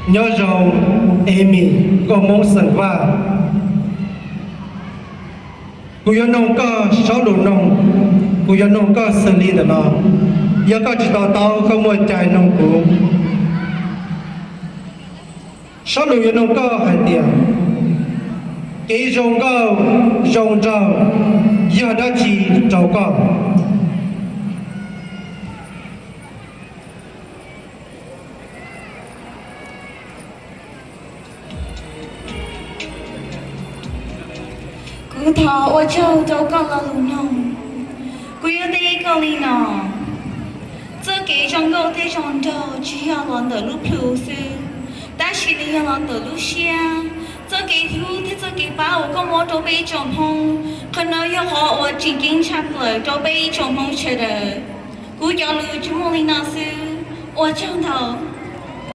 Nyob zoo, Emi, nkauj Hmoob xeem Vaj. Kuv yuav noog koj sab lus noog, kuv yuav noog koj xws li ntawm no. Yog koj tsis to taub, koj muaj cai noog kuv. Sab lus yuav noog koj hais tias, kev zoo nkauj zoo nraug yog dab tsi rau koj? Kuv thov ua tsaug rau koj lo lus noog. Kuv yuav teb koj li no: txoj kev zoo nkauj thiab zoo nraug tsis yog los ntawm lub plhu xwb, tab sis nws yog los ntawm lub siab. Txoj kev hlub thiab txoj kev pab uas koj muab rau peb ib tsoom Hmoob, qhov no yog qhov uas tseem ceeb tshaj plaws rau peb ib tsoom Hmoob sawv daws. Kuv cov lus tsuas muaj li no xwb. Ua tsaug ntau.